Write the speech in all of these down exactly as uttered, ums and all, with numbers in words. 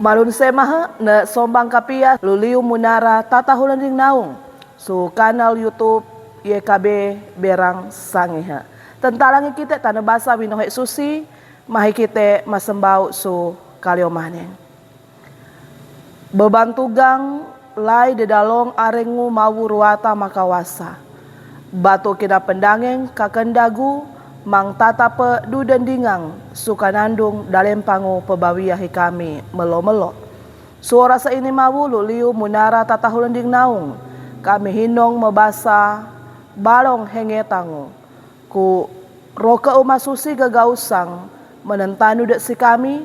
Malun semahe ne sombang kapia luliu munara tatahulending naung su kanal YouTube Y K B Berang Sangihe. Tentalangi kite tane basa winohe susi, mahi kite masembau su kaliomaneng. Bebantugang lai dedalong arengu mawu ruata makawasa. Batu kinapendangeng kakendagu mang tatape dudendingang sukanandung dalempangu pebawiahi kami melo-melo. Suora seini mawu luliu munara tatahulending naung, kami hinong mebasa balong hengetangu. Ku roke umasusi gagausang menentanu de sikami,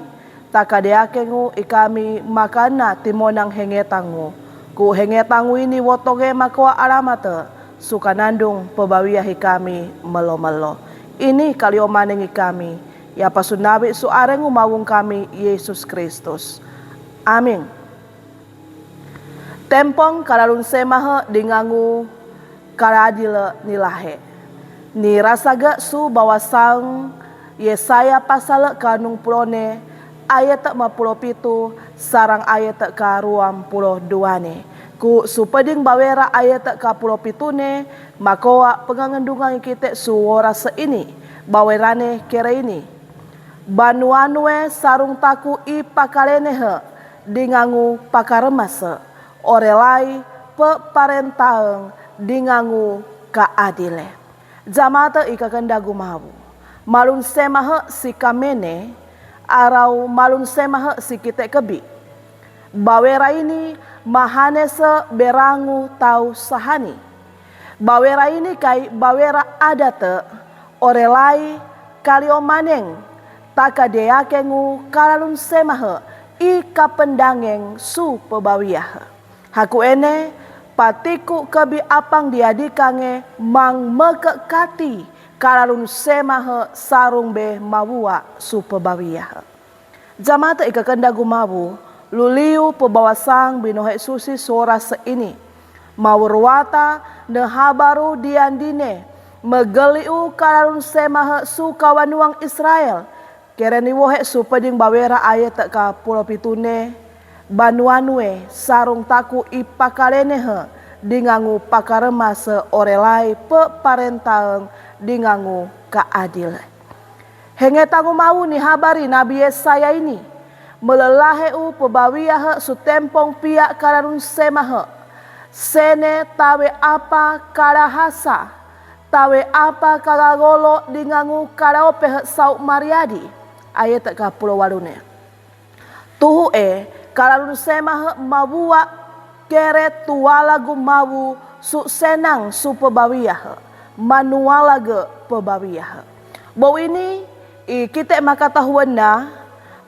takadeakengu ikami makana timonang hengetangu. Ku hengetangu ini wotonge makoa alamate sukanandung pebawiahi kami melo-melo. Ini kaliomanengi kami, ya pasunawi su arengu mawung kami Yesus Kristus. Amin. Tempong kalalun semahe dingangu kaladile nilahe. Ni rasage su bawasang Yesaya pasale kanung pulone ayate mapulo pitu sarang ayate karuang pulo duane. Ku supeding bawera ayate kapulo pitune makoa pengangendungangi kite suora seini. Bawerane kere ini. Banuanue sarung taku ipakalenehe dingangu pakaremase, orelai peparentaeng dingangu kaadile. Jamate ikakendagu mawu. Malun semahe si kamene, arau malun semahe si kite kebi. Bawera ini mahanese berangu tau sahani. Bawera ini kai bawera adate, orelai kaliomaneng, takadeakengu kalalun semahe ikapendangeng su pebawiahe. Haku ene, patiku kebi apang diadikange mang meke kati kalalun semahe sarung be mawua su pebawiahe. Jamate ikakendagu mawu, luliu pebawasang binohe susi suora seini. Mawu ruata ne habaru diandine, megeliu kalalun semahe su kawanuang Israel. Kereni wohe supeding bawera ayate kapulo pitune, banuanue sarung taku ipakalenehe dingangu pakaremase orelai peparentaeng dingangu kaadile. Hengetangu mawu ni habari Nabi Yesaya ini, melelaheu pebawiahe sutempong pia kalalun semahe. Sene tawe apa kalahasa, tawe apa kalagolo dingangu kalaopehe sau mariadi. Ayate kapulo walune. Tuhu e, kalalun semahe mawua kere tualagu mawu su senang su pebawiahe, manualage pebawiahe. Bou ini, i kite makatahuena,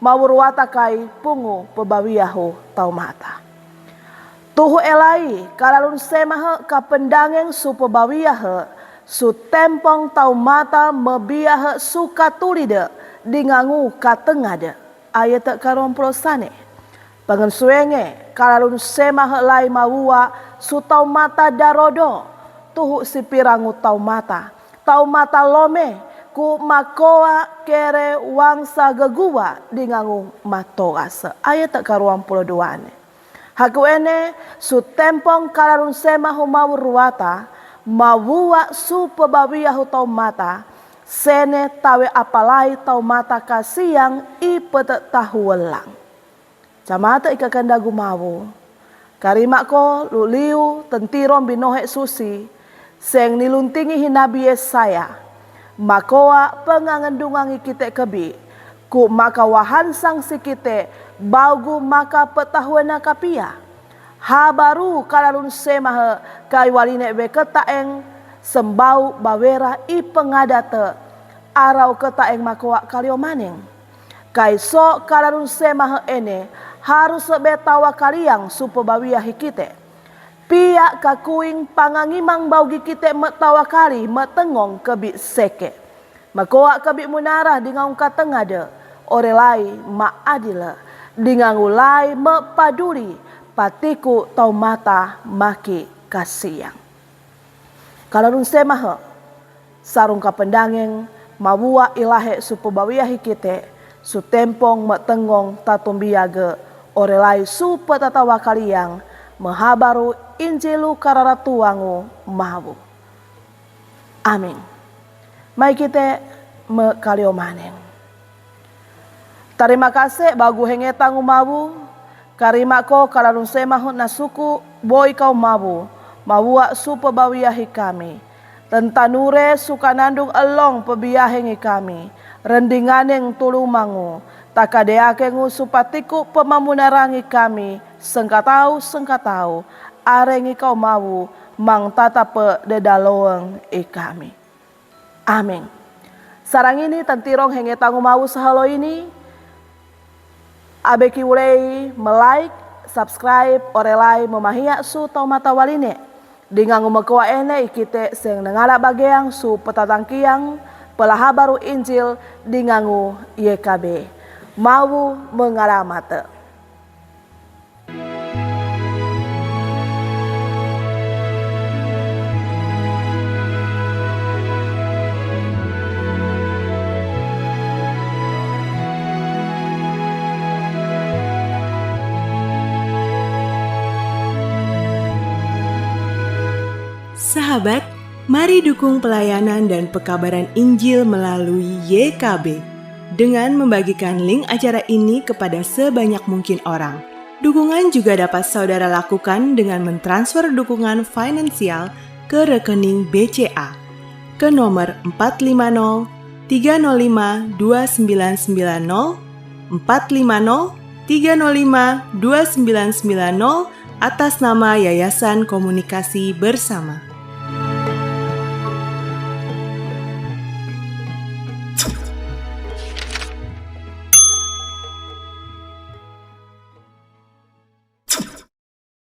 mawu ruata kai pungu pebawiahu tau mata. Tuhu elai, kalalun semahe kapendangeng su pebawiahe, su tempong tau mata mebiahe su katulide, dingangu katengade. Ayate karuang pulo sane. Pangensuenge, kalalun semahe lai mawua su tau mata darodo, tuhu sipirangu tau mata. Tau mata lome, ku makoa kere wangsa gegua dingangu matogase. Ayate karuang pulo duane. Haku ene, su tempong kalalun semahe mawu ruata, mawua su pebawiahu tau mata, sene tawe apalai tau mata kasiang ipete tahuelang. Jamate ikakendagu mawu. Karimako luliu tentirom binohe susi, seng niluntingi hi Nabi Yesaya. Makoa pengangendungangi kite kebi, ku makawahansang si kite baugu makapetahuena kapia. Habaru kalalun semahe kai waline we ketaeng sembau bawera ipengadate arau ketaeng makoa kaliomaneng. Kai so kalalun semahe ene harus be tawakaliang su pebawiahi kite. Pia kakuing pangangimang baugi kite metawakali metengong kebi seke. Makoa kebi munara dingangu katengade, orelai maadile, dingangu lai mepaduli, patiku tau mata maki kasiang. Kalalun semahe, sarung kapendangeng, mawua ilahe su pebawiahi kite, su tempong metengong tatumbiage, ore lai supe tatawakaliang mehabaru Injilu kararatuangu mawu. Amin. Mai kite mekaliomaneng. Tarima kase bagu hengetangu mawu, karima ko kalalunsemahut nasuku boi kau mawu, mawua supe bawiahi kami. Tentanure sukanandung elong pebiahengi kami, rendinganeng tulumangu, takadeakengu supatiku pemamunarangi kami, sengkatau-sengkatau, arengi kau mawu, mang tatape dedaloeng i kami. Amin. Sarang ini tentirong hengetangu mawu sahalo ini, abe ki ulei me-like, subscribe, ore lai memahia su tau matawaline. Dingangu mekoa ene ikite seng nengala bageang su petatangkiang pelahabaru Injil dingangu Y K B. Mawu mengalamate. Sahabat, mari dukung pelayanan dan pekabaran Injil melalui Y K B dengan membagikan link acara ini kepada sebanyak mungkin orang. Dukungan juga dapat saudara lakukan dengan mentransfer dukungan finansial ke rekening B C A ke nomor empat lima nol tiga nol lima dua sembilan sembilan nol, empat lima nol tiga nol lima dua sembilan sembilan nol, atas nama Yayasan Komunikasi Bersama.